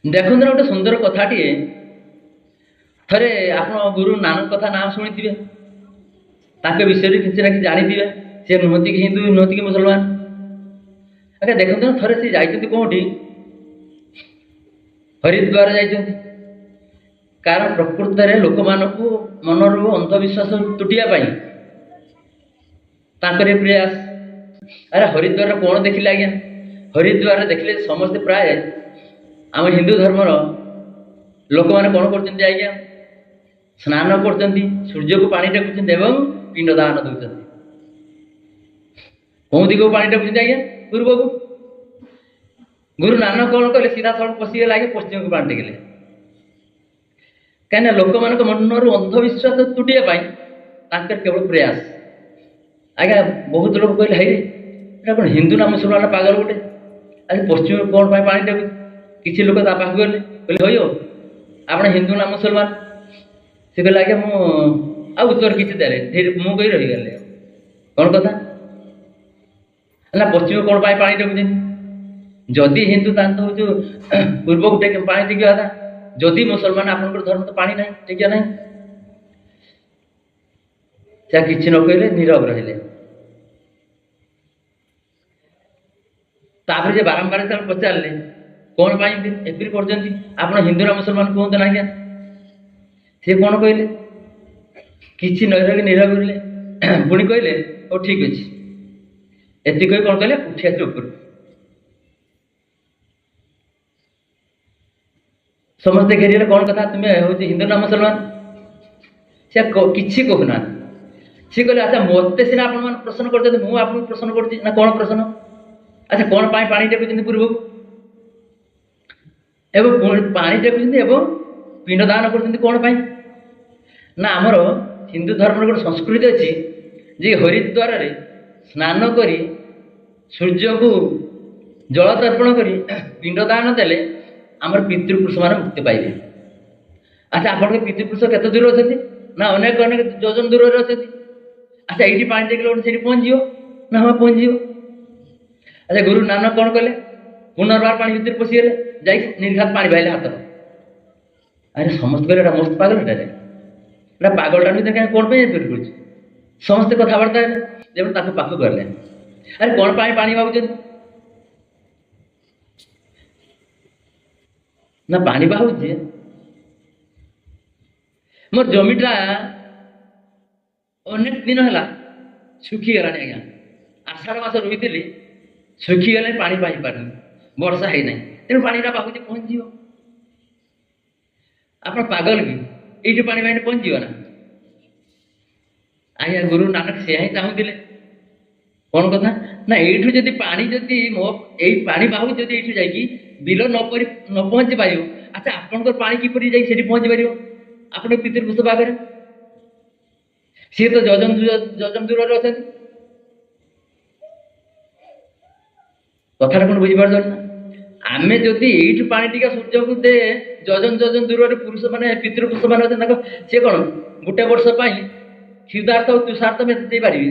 ଦେଖନ୍ତୁ ନା ଗୋଟେ ସୁନ୍ଦର କଥାଟିଏ। ଥରେ ଆପଣ ଗୁରୁ ନାନକ କଥା ନାଁ ଶୁଣିଥିବେ, ତାଙ୍କ ବିଷୟରେ କିଛି ନା କିଛି ଜାଣିଥିବେ। ସେ ନୁହନ୍ତି କି ହିନ୍ଦୁ, ନୁହନ୍ତି କି ମୁସଲମାନ। ଆଜ୍ଞା ଦେଖନ୍ତୁ ନା, ଥରେ ସେ ଯାଇଛନ୍ତି କୋଉଠି, ହରିଦ୍ୱାର ଯାଇଛନ୍ତି। କାରଣ ପ୍ରକୃତରେ ଲୋକମାନଙ୍କୁ ମନରୁ ଅନ୍ଧବିଶ୍ୱାସ ତୁଟିବା ପାଇଁ ତାଙ୍କର ଏ ପ୍ରୟାସ। ଆରେ ହରିଦ୍ୱାରରେ କ'ଣ ଦେଖିଲେ ଆଜ୍ଞା? ହରିଦ୍ୱାରରେ ଦେଖିଲେ ସମସ୍ତେ ପ୍ରାୟ ଆମ ହିନ୍ଦୁ ଧର୍ମର ଲୋକମାନେ କ'ଣ କରୁଛନ୍ତି ଆଜ୍ଞା? ସ୍ନାନ କରୁଛନ୍ତି, ସୂର୍ଯ୍ୟକୁ ପାଣି ଟେକୁଛନ୍ତି ଏବଂ ପିଣ୍ଡ ଦାନ ଦେଉଛନ୍ତି। କେଉଁ ଦିଗକୁ ପାଣି ଟେକୁଛନ୍ତି ଆଜ୍ଞା? ପୂର୍ବକୁ। ଗୁରୁ ନାନକ କ'ଣ କଲେ? ସିଧାସଳଖ ପଶିଗଲେ ଆଜ୍ଞା, ପଶ୍ଚିମକୁ ପାଣି ଟେକିଲେ। କାହିଁକିନା ଲୋକମାନଙ୍କ ମନରୁ ଅନ୍ଧବିଶ୍ୱାସ ତୁଟିବା ପାଇଁ ତାଙ୍କର କେବଳ ପ୍ରୟାସ। ଆଜ୍ଞା ବହୁତ ଲୋକ କହିଲେ, ହେଇ ଏଇଟା କ'ଣ ହିନ୍ଦୁ ନା ମୁସଲମାନ, ପାଗଳ ଗୋଟେ, ଆଜି ପଶ୍ଚିମକୁ କ'ଣ ପାଇଁ ପାଣି ଟେକୁଛି? କିଛି ଲୋକ ତା ପାଖକୁ ଗଲେ, କହିଲେ ହଇଓ ଆପଣ ହିନ୍ଦୁ ନା ମୁସଲମାନ? ସେ କହିଲେ ଆଜ୍ଞା ମୁଁ ଆଉ ଉତ୍ତର କିଛି ଦେଲେ, ମୁଁ କହି ରହିଗଲେ। କ'ଣ କଥା ନା, ପଶ୍ଚିମ କ'ଣ ପାଇଁ ପାଣି ଟେକୁଛନ୍ତି? ଯଦି ହିନ୍ଦୁ ତାହେଲେ ତ ହେଉଛି ପୂର୍ବକୁ ପାଣି ଟେକିବା କଥା, ଯଦି ମୁସଲମାନ ଆପଣଙ୍କର ଧର୍ମ ତ ପାଣି ନାହିଁ, ଟେକିବା ନାହିଁ। ସେ କିଛି ନ କହିଲେ, ନୀରବ ରହିଲେ। ତାପରେ ଯେ ବାରମ୍ବାର ଯେତେବେଳେ ପଚାରିଲେ କ'ଣ ପାଇଁ ଏପରି କରୁଛନ୍ତି, ଆପଣ ହିନ୍ଦୁ ନା ମୁସଲମାନ କୁହନ୍ତୁ ନା ଆଜ୍ଞା, ସେ କ'ଣ କହିଲେ? କିଛି ନ ରହିକି ନୀରବ ରହିଲେ। ପୁଣି କହିଲେ ହଉ ଠିକ ଅଛି। ଏତିକି କହି କ'ଣ କହିଲେ? ଉଠି ଆସିଲେ ଉପରକୁ। ସମସ୍ତେ ଘେରିଗଲେ, କ'ଣ କଥା, ତୁମେ ହେଉଛି ହିନ୍ଦୁ ନା ମୁସଲମାନ? ସେ କିଛି କହୁନାହାନ୍ତି। ସେ କହିଲେ ଆଚ୍ଛା ମୋତେ ସିନା ଆପଣମାନେ ପ୍ରଶ୍ନ କରୁଛନ୍ତି, ମୁଁ ଆପଣଙ୍କୁ ପ୍ରଶ୍ନ କରୁଛି ନା କ'ଣ ପ୍ରଶ୍ନ? ଆଚ୍ଛା କ'ଣ ପାଇଁ ପାଣି ଟେକୁଛନ୍ତି ପୂର୍ବକୁ, ଏବଂ ପୁଣି ପାଣି ଟେକୁଛନ୍ତି ଏବଂ ପିଣ୍ଡ ଦାନ କରୁଛନ୍ତି କ'ଣ ପାଇଁ? ନା ଆମର ହିନ୍ଦୁ ଧର୍ମର ଗୋଟେ ସଂସ୍କୃତି ଅଛି ଯେ ହରିଦ୍ୱାରରେ ସ୍ନାନ କରି ସୂର୍ଯ୍ୟକୁ ଜଳ ତର୍ପଣ କରି ପିଣ୍ଡ ଦାନ ଦେଲେ ଆମର ପିତୃପୁରୁଷମାନେ ମୁକ୍ତି ପାଇବେ। ଆଚ୍ଛା ଆପଣଙ୍କ ପିତୃପୁରୁଷ କେତେ ଦୂର ଅଛନ୍ତି? ନା ଅନେକ ଅନେକ ଯୋଜନ ଦୂରରେ ଅଛନ୍ତି। ଆଚ୍ଛା ଏଇଠି ପାଣି ଟେକିଲେ ଗୋଟେ ସେଇଠି ପହଞ୍ଚିଯିବ ନା? ହଁ ପହଞ୍ଚିଯିବ। ଆଚ୍ଛା ଗୁରୁ ନାନକ କ'ଣ କଲେ? ପୁନର୍ବାର ପାଣି ଭିତରେ ପଶିଗଲେ, ଯାଇକି ନିର୍ଘାତ ପାଣି ବାହିଲେ ହାତର। ଆରେ ସମସ୍ତେ କହିଲେ ଏଟା ମସ୍ତ ପାଗଳଟାରେ, ଏଟା ପାଗଳଟା ନୁହେଁ, କାହିଁ କ'ଣ ପାଇଁ ଏପରି କରୁଛି? ସମସ୍ତେ କଥାବାର୍ତ୍ତା ହେଲେ। ଯେମିତି ତାଙ୍କ ପାଖକୁ ଗଲେ, ଆରେ କ'ଣ ପାଇଁ ପାଣି ବାହୁଛନ୍ତି? ନା ପାଣି ବାହୁଛି, ମୋର ଜମିଟା ଅନେକ ଦିନ ହେଲା ଶୁଖିଗଲାଣି ଆଜ୍ଞା, ଆଷାଢ଼ ମାସ ରୋଇଥିଲି, ଶୁଖିଗଲାଣି, ପାଣି ପାଇପାରୁନି, ବର୍ଷା ହେଇନାହିଁ, ତେଣୁ ପାଣିଟା ବାହୁଛି ପହଞ୍ଚିଯିବ। ଆପଣ ପାଗଳ କି? ଏଇଠି ପାଣି ବାହିଲେ ପହଞ୍ଚିଯିବ ନା? ଆଜ୍ଞା ଗୁରୁ ନାନକ ସେୟା ହିଁ ଚାହୁଁଥିଲେ। କ'ଣ କଥା ନା, ଏଇଠୁ ଯଦି ପାଣି ଯଦି ମୋ ଏଇ ପାଣି ବାହୁ ଯଦି ଏଇଠୁ ଯାଇକି ବିଲ ନ ପରି ନ ପହଞ୍ଚି ପାରିବ, ଆଚ୍ଛା ଆପଣଙ୍କର ପାଣି କିପରି ଯାଇ ସେଠି ପହଞ୍ଚି ପାରିବ ଆପଣଙ୍କ ପିତୃପୁରୁଷ ପାଖରେ? ସିଏ ତ ଯୋଜନ ଯୋଜନ ଦୂରରେ ଅଛନ୍ତି। କଥାଟା କ'ଣ ବୁଝିପାରୁଛନ୍ତି ନା? ଆମେ ଯଦି ଏଇଠୁ ପାଣି ଟିକେ ସୂର୍ଯ୍ୟକୁ ଦେ, ଯୋଜନ ଯୋଜନ ଦୂରରେ ପୁରୁଷ ମାନେ ପିତୃପୁରୁଷ ମାନେ ଅଛନ୍ତି, ତାଙ୍କ ସିଏ କ'ଣ ଗୋଟେ ବର୍ଷ ପାଇଁ କ୍ଷୁଧାର୍ଥ ଆଉ ତୁଷାର୍ଥ ଦେଇପାରିବେ?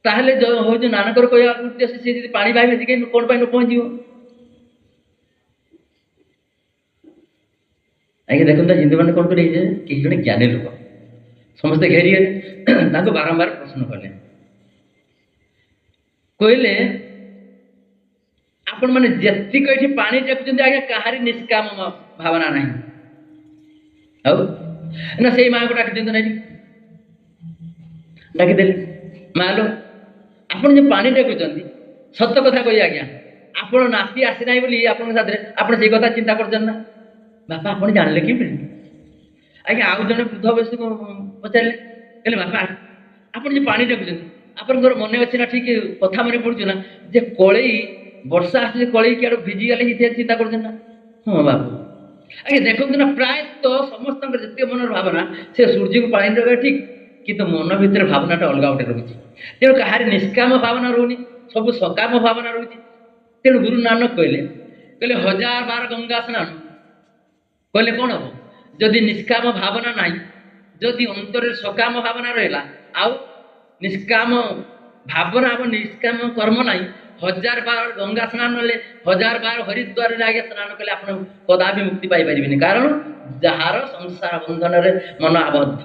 ତାହେଲେ ହଉଛି ନାନକର କହିବା ଉଦ୍ଦେଶ୍ୟ, ସିଏ ଯଦି ପାଣି ବାହିବେ ଟିକେ କ'ଣ ପାଇଁ ନ ପହଞ୍ଚିବ? ଆଜ୍ଞା ଦେଖନ୍ତୁ ହିନ୍ଦୁମାନେ କ'ଣ କରିବେ, କେହି ଜଣେ ଜ୍ଞାନୀ ଲୋକ, ସମସ୍ତେ ଘେରିଗଲେ, ତାଙ୍କୁ ବାରମ୍ବାର ପ୍ରଶ୍ନ କଲେ, କହିଲେ ଆପଣମାନେ ଯେତିକି ଏଠି ପାଣି ଟେକୁଛନ୍ତି ଆଜ୍ଞା, କାହାରି ନିଷ୍କାମ ଭାବନା ନାହିଁ। ଆଉ ନା ସେଇ ମାଆକୁ ଡାକି ଦିଅନ୍ତୁ ନା, ଡାକିଦେଲେ। ମା ଲୋ, ଆପଣ ଯେ ପାଣି ଟେକୁଛନ୍ତି, ସତ କଥା କହି ଆଜ୍ଞା, ଆପଣ ନାତି ଆସିନାହିଁ ବୋଲି ଆପଣଙ୍କ ସାଥିରେ ଆପଣ ସେଇ କଥା ଚିନ୍ତା କରୁଛନ୍ତି ନା? ବାପା ଆପଣ ଜାଣିଲେ କେମିତି? ଆଜ୍ଞା ଆଉ ଜଣେ ବୃଦ୍ଧ ବୟସକୁ ପଚାରିଲେ, କହିଲେ ବାପା ଆପଣ ଯେ ପାଣି ଟେକୁଛନ୍ତି, ଆପଣଙ୍କର ମନେ ଅଛି ନା, ଠିକ କଥା ମନେ ପଡୁଛି ନା, ଯେ କଳେଇ ବର୍ଷା ଆସିଲେ କଳେଇ କିଆଡ଼ୁ ଭିଜିଗଲେ ଚିନ୍ତା କରୁଛନ୍ତି ନା? ହଁ ବାପୁ। ଆଜ୍ଞା ଦେଖନ୍ତୁ ନା, ପ୍ରାୟତଃ ସମସ୍ତଙ୍କର ଯେତିକି ମନର ଭାବନା, ସେ ସୂର୍ଯ୍ୟକୁ ପାଣି ଦେବା ଠିକ, କିନ୍ତୁ ମନ ଭିତରେ ଭାବନାଟା ଅଲଗା ଗୋଟେ ରହୁଛି। ତେଣୁ କାହାରି ନିଷ୍କାମ ଭାବନା ରହୁନି, ସବୁ ସକାମ ଭାବନା ରହୁଛି। ତେଣୁ ଗୁରୁ ନାନକ କହିଲେ, କହିଲେ 1000 ବାର ଗଙ୍ଗା ସ୍ନାନ କହିଲେ କ'ଣ ହବ ଯଦି ନିଷ୍କାମ ଭାବନା ନାହିଁ, ଯଦି ଅନ୍ତରରେ ସକାମ ଭାବନା ରହିଲା ଆଉ ନିଷ୍କାମ ଭାବନା ଆମ ନିଷ୍କାମ କର୍ମ ନାହିଁ। 1000 ବାର ଗଙ୍ଗା ସ୍ନାନ ହେଲେ, 1000 ବାର ହରିଦ୍ୱାରରେ ଆଜ୍ଞା ସ୍ନାନ କଲେ ଆପଣ କଦାପି ମୁକ୍ତି ପାଇପାରିବେନି। କାରଣ ଯାହାର ସଂସାର ବନ୍ଧନରେ ମନ ଆବଦ୍ଧ।